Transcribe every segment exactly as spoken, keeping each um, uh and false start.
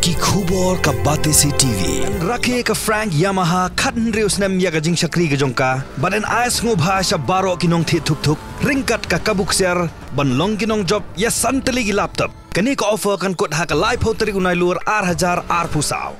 Ki khubor ka Batesi T V. Rakhe ka Frank Yamaha khathynriew snem ïa ka jingshakri ka jong ka. Bad yn ai sngewbha sha baroh ki nongthied thuk thuk ryngkat ka kabu ksiar ban long ki nongjop ïa san tylli ki laptop. Kane ka offer kan kut ha ka laiphew tarik u Nailur ar hajar arphew saw.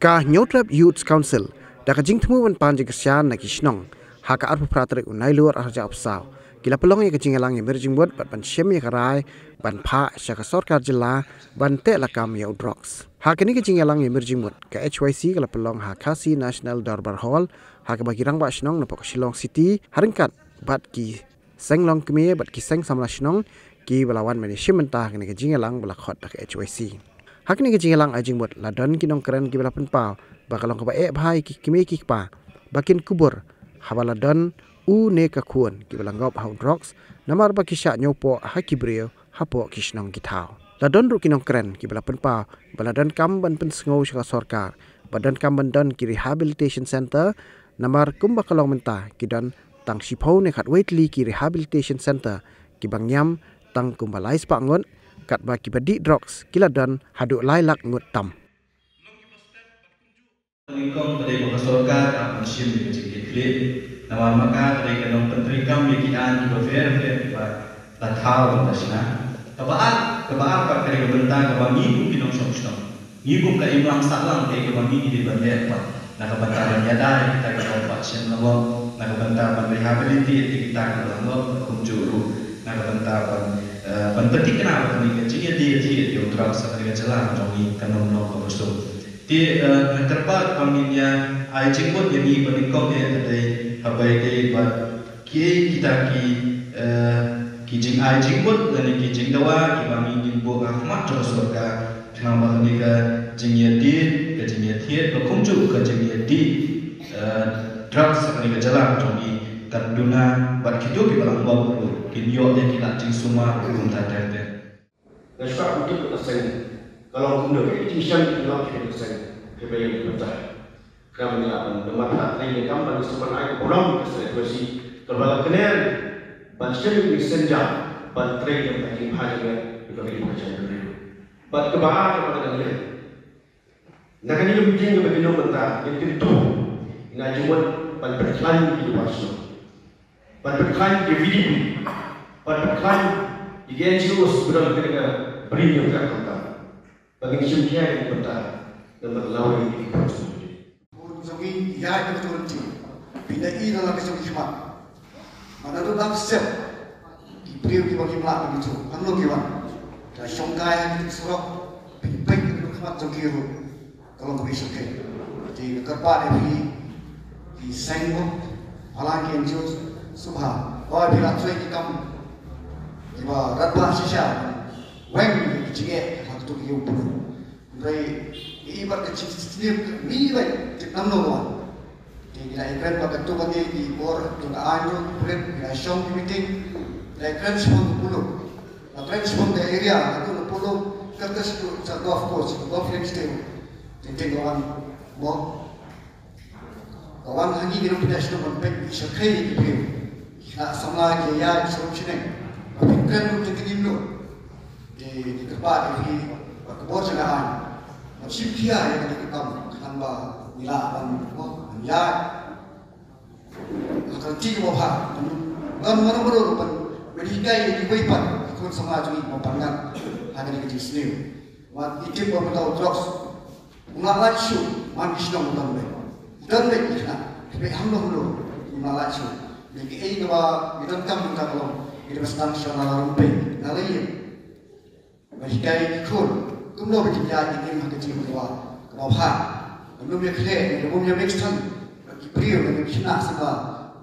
Ka Hynñiewtrep Youth Council da ka jingthmu ban pan jingkyrshan na ki shnong ha ka arphew phra tarik u Nailur ar hajar arphew saw ki la pynlong ïa ka jingïalang ïa mir jingmut bad ban shim ïa ka rai ban phah sha ka sorkar jylla ban teh lakam ïa u drugs. Ha kane ka jingïalang ïa mir jingmut ka H Y C ka la pynlong ha Khasi National Dorbar Hall ha kaba ki rangbah shnong na pok Shillong City ha ryngkat bad ki seng longkmie bad ki seng samla shnong kiba la wan ban ïashim bynta ha kane ka jingïalang ba la khot da ka H Y C. Ha kane ka jingïalang ai jingmut la don ki nongkren kiba la pynpaw ba ka long kaba eh bha ïa ki kmie ki kpa ba kin kubur haba la don u ne ka khun kiba la ngop ha u drugs namar ba ki shah ñiewpoh ha ki briew hapoh ki shnong ki thaw. La don ruh ki nongkren kiba la pynpaw ba la donkam ban pynsngew sha ka sorkar ba donkam ban don ki rehabilitation center namar kumba ka long mynta ki don tang shiphew ne khatwei tylli ki rehabilitation center kiba ngiam tang kumba lai spah ngut katba kiba dih drugs ki la don haduh lai lak ngut tam. Nyngkong ka dei ba ka sorkar ka pynshim ïa ka jingkitkhlieh namar ma ka ka dei ka nongpyntreikam ïa ki aiñ kiba pher pher kiba la thaw ban da shna. Kaba ar, kaba ar pat ka dei ka bynta kaba ngi kum ki nongshong shnong, ngi kum ka imlang sahlang ka dei kaba ngi ngi dei ban leh pat na ka bynta ban ïada ïa kita kiba pat shen lawang, na ka bynta ban rehabilitate ïa kita kiba la ngop kumjuh ruh na ka bynta ban, eh, ban pynthikna ba kane ka jingïadei ïadei ïa u drugs ha kane ka jylla ka jong ngi kan ym long kaba suk. Te, eh, nga kyrpad ba ngin ïa ai jingmut ïa ngi ba nyngkong ïa ka dei haba ïadei bad kiei kita ki, eh, ki jingai jingmut lane ki jingdawa kiba ngi ngin buh ha khmat jong ka sorkar khnang ba kane ka jingïadei, ka jingïathied ba kumjuh ka jingïadei, eh, drugs ha kane ka jylla ka jong ngi kan duna bad kito kiba la ngop ruh kin ïoh ïa ki lad jingsumar ruh kumta ter ter. Nga sngewthuh ba ka seng ka long kumno, ka jingshem ka long ka seng ka ba ïa ka bynta. Ka ba ngi la ban namar ka trei ne kam ban sumar ai ka burom ka seng ka si ka ba la kner ban shem ka senja ban trei ka ba jingbha jingeh ka ba ïa ka jingeh. Bad ka ba ka ba ka dang ïa Na kane ka meeting kaba ki nong mynta, ngin kyntu, ngin ai jingmut ban pynkhlaiñ ïa ki dewar shnong, ban pynkhlaiñ ïa ki V D P, ban pynkhlaiñ ïa ki N G Os ba don ha kane ka bri ïa ka khamtam. Ba ngin shim khia ïa ki bynta namar lawei ïa ki khun jong ngi. Khun jong ngi ïa ki khun jong ngi, phi ïa i na la ka jong ki khmat. Ba naduh dang step ki briew kiba kim lah ban ithuh, hangno ki wan? Ki la shongkai ha ki surok, peit peit ki khmat jong ki ruh ka long kaba ïashongkai. Te nga kyrpad ïa phi ki seng, palat ki N G O, sngewbha ba phi lah trei ki kam kiba radbah shisha, weng ki jingeh ha kito ki ïew pulu. Hynrei i bad ka jingsniew ka mih bad tip namar wan. Te ngi la ïakren bad katto katne ki bor jong ka aiñ ruh, ki pulit, ngi la shong ki meeting, ngi la ïakren shaphang ka polo, la kren shaphang ka area, katto ka polo, kata shaduh sa golf course, golf range te. Te te ka wan mo. Ka wan ha ngi ki nongpynïaid shnong ban peit, ngi shakri ïa ki briew. Ki khynnah samla ki ïa ki shnong shnong. Ba phi kren ruh te ki nim ruh. Te ngi kyrpad ïa phi bad ka bor jong ka aiñ ban shim khia ïa kane ka kam khnang ba ngi lah ban, ban ïaid ha ka lynti kaba bha. Ban, ban, ban, ban hikai ïa kiwei pat ki khun samla jong ngi ban pynngat ha kane ka jingsniew. Wat ngi tip ba mynta u drugs um lah lait shuh man ki shnong, u don beit, u don beit ki khynnah, ki beit hangno hangno, um lah lait shuh. Dei kaei kaba ngi donkam mynta ka long ngi dei ban sdang sha la rympei na la ïing. Ban hikai ki khun kumno ba kin ïaid kin im ha ka jingim kaba, kaba bha. Ban ym ïa khleh, ban ym ïa mix than bad ki briew, ban ym shna sngewbha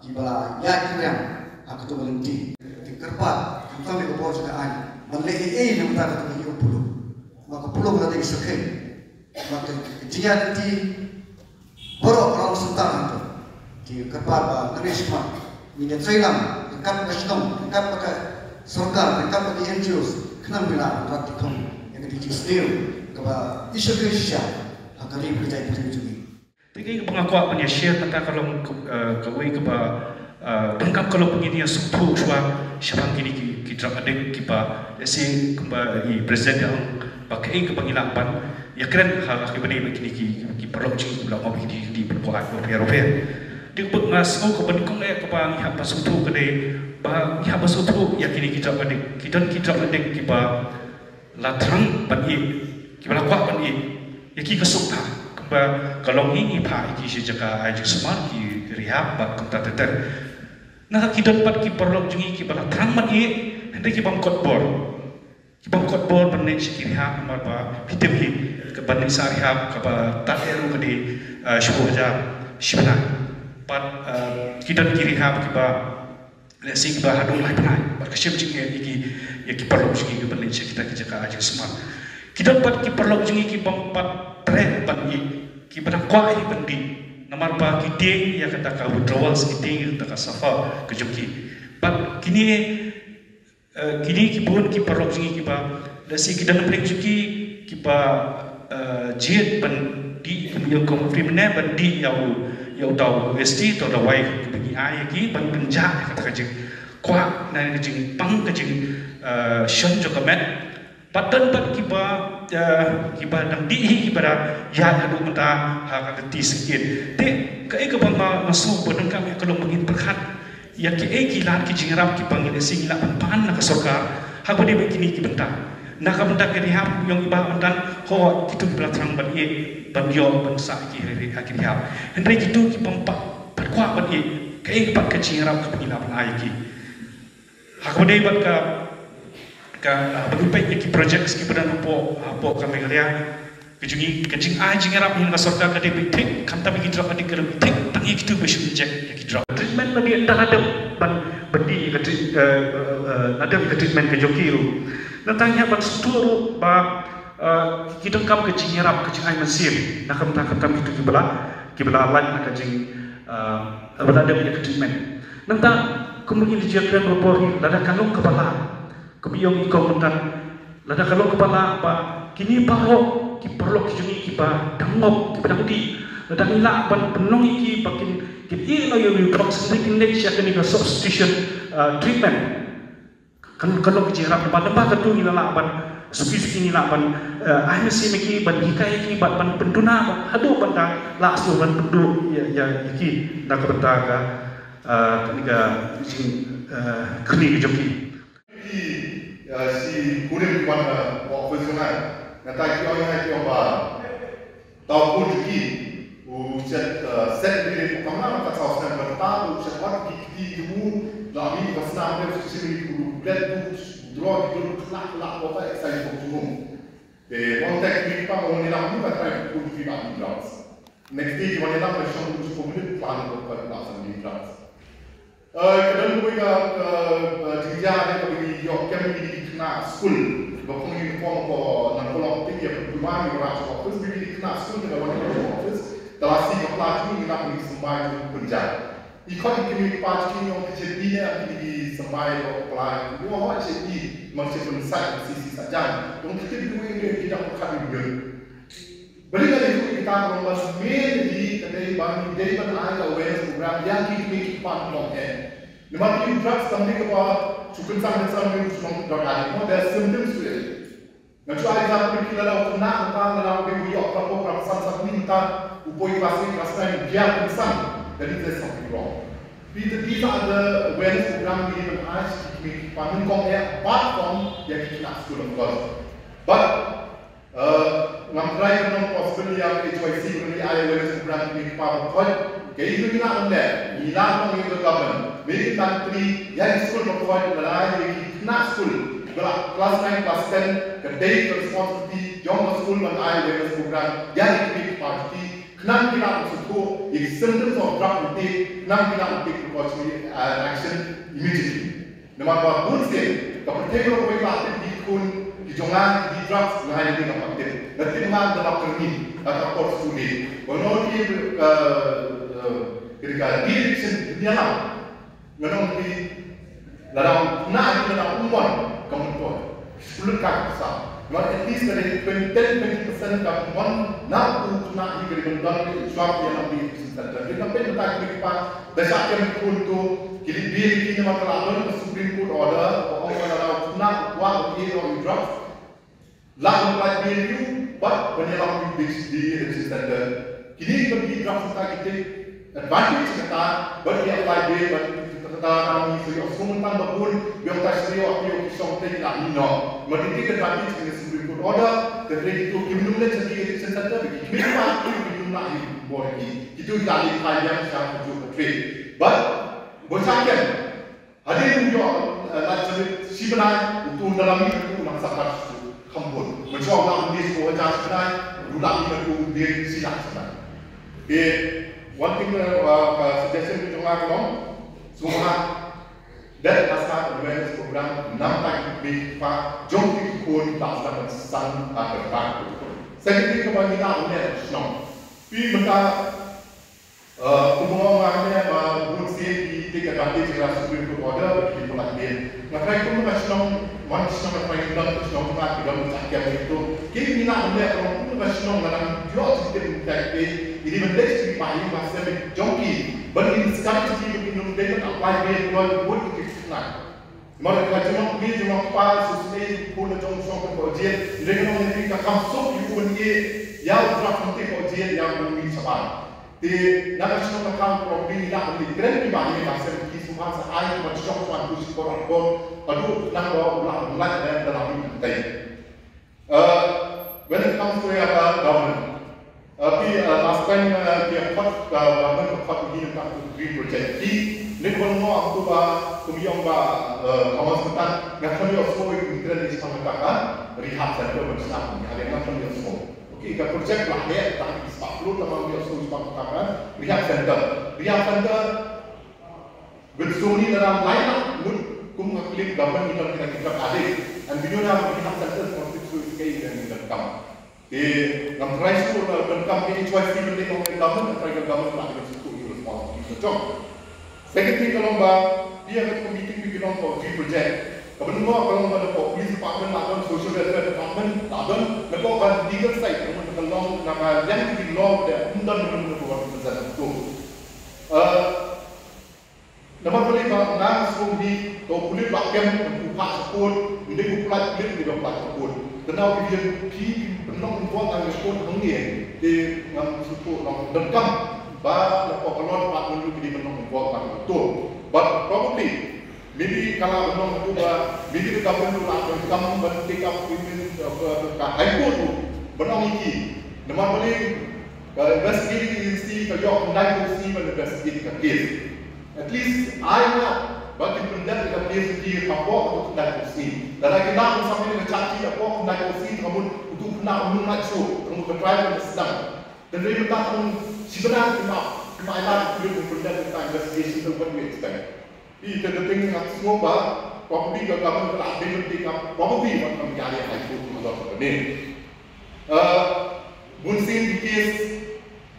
kiba la ïaid ki riang ha kato ka lynti. Te kyrpad khamtam ïa ka bor jong ka aiñ ban leh ei ei na ka bynta kato ka ïew polo. Ba ka polo ka la dei ka syrkhei. Ba ka, ka jingïaid lynti baroh ka long syntar hangto. Te kyrpad ba ngi nang shitom, ngin ïa trei lang ryngkat bad ka shnong, ryngkat bad ka sorkar, ryngkat bad ki N G Os, khnang ba ngin lah ban rat tikhong ïa ka jingsniew kaba i shyrkhei shisha ha ka ri bad ka jaitbynriew jong ngi. Te kaei kaba nga kwah ban ïa share mynta ka long, eh, kawei kaba, eh, donkam ka long ba ngin ïa sngewthuh shuwa shaphang kine ki ki drug addict kiba, let's say, kumba i president ïa ong ba kaei kaba ngi lah ban ïakren ha, ha kiba dei ba kine ki, ki paralok jong ngi kiba la ngop ïa kine ki, ki, ki, ki, ki, ki, ki, ki, Dei ba nga sngew kaba nyngkong eh kaba ngi hap ban sngewthuh ka dei ba ngi hap ban sngewthuh ïa kine ki drug addict, ki don ki drug addict kiba la thrang ban ïeh, kiba la kwah ban ïeh ïa ki ka suk tha. Kumba ka long hi ngi phah ïa ki sha jaka ai jingsumar, ki rehab bad kumta ter ter. Nangta ki don pat ki paralok jong ngi kiba la thrang ban ïeh hynrei ki bym kot bor. Ki bym kot bor ban leit sha ki rehab namar ba phi tip hi, ka ban leit sha rehab kaba tad eh ruh ka dei, eh, shiphew hajar shi bnai. Bad, eh, ki don ki rehab kiba, let's say, kiba haduh lai bnai bad ka shem jingeh ïa ki, ïa ki paralok jong ngi kiba leit sha kita ki jaka ai jingsumar. Ki don pat ki paralok jong ngi ki bym pat treh ban ïeh, kiba dang kwah hi ban dih namar ba ki tieng ïa kata ka withdrawals, ki tieng ïa kata ka suffer ka jong ki. Bad kine Eh, kine ki bun ki paralok jong ngi kiba, let's say, ki don na pdeng jong ki kiba, eh, jied ban dih, kum ïa kum free mynne ban dih ïa u, ïa uta u S T, uta u dawai kaba ngi ai ïa ki ban pynjah ïa kata ka jingkwah ne ka jingpang, ka jing, eh, shon jong ka met. Bad don pat kiba, eh, kiba dang dih hi kiba da ïaid haduh mynta ha ka lynti syngkien. Te kaei kaba nga, nga sngew ba donkam ïa ka long ba ngin pyrkhat ïa kiei ki lad ki jingïarap kiba ngi lehse ngi lah ban pan na ka sorkar ha kaba dei bad kine ki bynta. Na ka bynta ka rehab, ïong i Bah Mandan, ho, kito kiba la thrang ban ïeh, ban ïoh ban sah ki ha ki rehab. Hynrei kito ki bym pat, pat kwah ban ïeh, kaei pat ka jingïarap kaba ngi lah ban ai ïa ki. Ha kaba dei bad ka, ka, ah, ban peit ïa ki projects kiba don hapoh, hapoh ka Meghalaya. Ka jong ngi, ka jingai jingïarap na ka sorkar ka dei ba thik, khamtam ïa ki drug addict ka dei ba thik, tang ïa kito ba shu inject ïa ki drug. Treatment la dei, ynda la dep ban, ban dih ïa ka treat-, eh, eh, eh, la dep ïa ka treatment ka jong ki ruh. Nangta ngi hap ban sngewthuh ruh ba, eh, ki donkam ka jingïarap, ka jingai mynsiem na ka bynta, khamtam kito kiba la, kiba la lait na ka jing, eh, ba la dep ïa ka treatment. Nangta, kumba ngi la ïakren bapor hi, lada ka long kaba lah, kaba ïong i Kong Mandan, lada ka long kaba lah ba kine baroh ki paralok ki jong ngi kiba dang ngop, kiba dang dih, lada ngi lah ban pynlong ïa ki ba kin, kin ïeh noh ïa u drugs, hynrei kin leit sha kane ka substitution, uh, treatment. Kan, kan long ka jingïarap, namar, namar katto ngi la lah ban suki suki, ngi lah ban, uh, ai mynsiem ïa ki, ban hikai ïa ki, ban, ban pynduna, ban haduh ban da lah shuh ban pynduh ïa, ïa, ïa ki na ka bynta ka, uh, kane ka jing, uh, kyrni ka jong ki. Ki, eh, shi kurim ki wan, eh, office jong nga. Nga ta ki ong nga ki ong ba, tau pun ki u chet, eh, set ni ni kam na ka tau set ba ta u chet wan ki ki ki u la mi ka snam ne u shi ni u let u draw ki u la la ko ta exercise ko tu. Te wan ta ki pa mo ni la mu ka try pun ki ba ni drugs. Next day ki wan ni la ka shong u ko ni plan ko ka la san ni drugs. Eh, ka don kawei ka, ka, eh, jingjia ne kaba ngi ïoh kem ïa ki khynnah skul. Ba kum ngi uniform ko nang ko long tik ïa ka pynban ïa ka raj office, ïa ki khynnah skul ka wan ïa ka office. Te lashai ka pla jong ngi ngi nang ngi symbai jong pynjah. I khot ïa ki kmie ki kpa jong ki, ïong ki jingïadei ne ki symbai ko pla. Ïong ho jingïadei ma ki pynsait ki sisi sajan. Ïong ki tip ki wei ki dak pyrkhat ïa ki. Balei nga dei khuid kita ka long ba smen ïa ki, ka dei ba ngi dei ban ai ka awareness program ïa ki kmie ki kpa nyngkong eh. Namar ki drugs kam dei kaba shu kynsan kynsan, ki shu long drug addict mo, there are symptoms to it. Nga shu ai example, ki la dei u khynnah mynta, la dei u ïoh khlap, khlap san, san, mynta u poi class eight, class nine, u jia kynsan, that means there's something wrong. These, these are the awareness program ngi dei ban ai ïa ki kmie ki kpa nyngkong eh, apart from ïa ki khynnah skul, of course. But Uh, ngam try ban long possible ïa ka H Y C, ban ïa awareness program ki kpa ba khoi. Kaei ba ngi lah ban leh, ngi lah ban ïa ka government, maybe country, ïa ki skul ba khoi, lada ïa ki khynnah skul ba la class nine, class ten, ka dei ka responsibility jong ka skul ban ai awareness program ïa ki kpa ki, khnang ki lah ban sngewthuh ïa ki symptoms of drug intake, khnang ki lah ban take precautionary, uh, action immediately. Namar ba bun sien ka pyrthei ruh kawei ba tip ki khun ki jong nga ki drugs, nga ha ïa ki ngam tip. Nga tip nga da ba kyrni, nga ka por sule. Ba nong ki, eh, eh, kiri ka de-addiction, dunia lang. Nga nong ki, lada na ki, lada umwan ka mun ko. Sulit ka sa. Namar at least ka dei twenty, ten, twenty percent ka umwan na u khynnah hi ka dei ban don ka jua ïa lam de-addiction center. Dei ka pynta ki pa Da shah kem khun to, ki leit bill ïa ki namar ka la don ka Supreme Court order, ba ong ba la Na u kwah ban ïoh ïa u drug, lah ban pynlait bill ïa u bad ban ïalam ïa u dei shi dei addiction center. Kine kiba ki drug center ki take advantage kata bad ki apply bill bad kata na ngi sa ïoh sum tang ba bun ïoh ta shu ïoh ki ïoh ki shong te ki la mih noh. Ma ki take advantage kine Supreme Court order, te ki to kim num le chati addiction center, ki kim num la ki kim num la hi bor ki. Ki to ki la li phai biang sha ka juk ka trade. Bad bo cha kem Hadien u ïoh, eh, lait sha rit shi bnai, uto u dang lam ïa u nang sa kar shu kham bun. Mynshuwa u lah ban die shi hajar shi bnai, u lah ïa u die shi lak shi bnai. Te, one thing, eh, uh, uh, suggestion ka jong nga ka long, sngewbha, dei ka sa awareness program, nangta ki kmie ki kpa, jong ki khun, ba sa ban san, ah, ka kpa. Secondly, kaba ngi lah ban leh shnong. Phi mynta Uh, kumba nga ong hangne ba bun sien ki take advantage ka Supreme Court order ba ki pynlait bill. Nga tharai kum ka shnong, man ka shnong nga tharai kum ka shnong nga ki dang sa kem itu. Ki ni na ong ne kum ka shnong nga dang jok ki tip mynta ki, ini ban leh ki ba ïa ba sem jong ki. Ban in skam ki ba ki nung dei ban apply bill ko bun ki kna. Namar ka jong ngi jong ngi pa su sne pun jong song ko jin. Dei ngi nong ni ka kam suk ïa u ban ïa ïa u draft mynta ko jin ïa u ni shaban. Te na ka shnong ka kam probably ngi lah ban ïa kren ki ba ïa ka sem ki sngewbha sa ai ki ban shong shuwa tu shi por ar por. Haduh nang ba u lah ban lait da da la mynta. Uh, when it comes to ïa ka government, uh, ki, uh, last time, uh, ki ïa khot, uh, government ka khot ïa ki na ka green project. Ki ne ka ban mo aku ba kum ïong ba, uh, Thomas Matan nga khlem ïohsngew ïa ki trend ni sha ka rehab center ban shnam ni. Nga khlem ïohsngew. Okay, ka project la heh, ta ki spah phew, ta ma ïohsngew spah phew ka rehab center. Rehab center Ban sumar na ram lai na mut kum nga klik government ni kan kita kita adek. And bini na bini hak center sumar tu tu ke ni kan kam. Te ngam try sumar na kan kam ni choice ni bini kong ni government, ngam try kan government lah ni kan sumar tu responsibility jong. Second thing ka long ba ïa ka meeting bini long ko G project. Ka ban ngo ka long ba ko police department lah don, social welfare department lah don, na ko kan legal side ka long na ka yang di law de undang undang ko kan tu. Namar balei ba nga sngewbha hi, to pulit ba kem, u phah support, ynda u phah pulit, ynda u phah support. Kynmaw ki dei ki pynlong involve ang support hangne, te ngam support long donkam ba na ko kalon ba ngi ki dei pynlong involve ba to. But probably, maybe ka la pynlong tu ba, maybe the government la donkam ban take up women, uh, ka High Court tu, ban ong iki. Namar balei ka investigating agency ka ïoh khyndai phew sngi ban investigate ka case. At least ai nga ba kin pyndep ka P S G hapoh ka tu khyndai phew sngi. Lada ki dang sa mih ka charge sheet hapoh khyndai phew sngi, ka mut u tu khyndai phew sngi shuh, ka mut ka trial ka sdang. Te dei mynta tang shi bnai ki ma, ki ma ai lad ki pyndep ka investigation, to what we expect. Ïa te dei nga sngewbha, probably ka government ka la dei mynta ka, probably wat kam ïa ïa ai tu ma dor ka ne. Uh, bun sien ki case,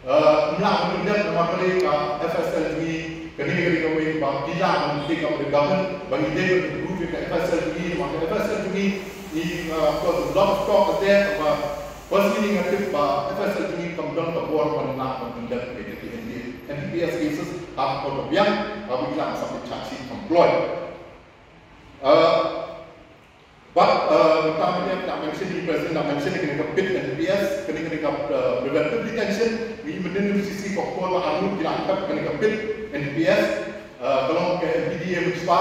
uh, ym lah ban pyndep namar ka dei ka F S L jong ngi, kane ka dei kawei ba ki lah ban take up the government, ba ngi dei ban improve ka F S L jong ngi, namar ka F S L jong ngi, ngi, uh, got a lot of talk there, ba personally nga tip ba F S L jong ngi kam don ka bor ban lah ban pyndep ka N D P S cases, ha ka por ka biang, ba ngi lah ban submit charge sheet kam kloi. Uh, But, uh, mynta mynne da mention, i President da mention kane ka pit N D P S, kane kane ka, uh, preventive detention, ngi mynnin ngi shisha ko por ba arngut ki la kat kane ka pit N D P S, uh, ka long ka M P D A mynshwa,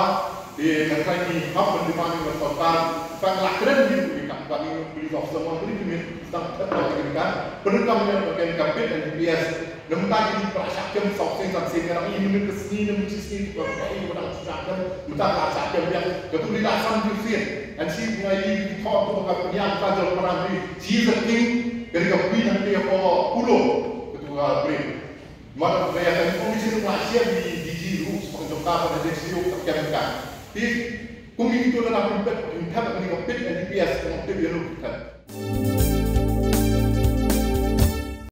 te ka trai ngi hap ban demand ka sorkar, ka la kren ngi ka, ka ngi police officer mo ngi ngi dang kat kane ka, pynrem kane ka pit N D P S, Namar ki dei para shah kem saw sien san sien, ka dang i mynnin ka sngi ne mynnin shi sngi, ka dang i ka dang shah kem, mynta ka shah kem biang, ka tu dei la san sien. And shi nga i ki thok tu ka pynïaid ka jong para dei, she is a king, ka dei ka queen hangtei ha ka pulo, ka tu ka brave. Namar ka dei ka information ka share di D G ruh, sha ka jong ka, ka dei shi ka kem ka. Te kum i tu la pynpet, pynpet ka dei ka pit N D P S, ka dei ka pit.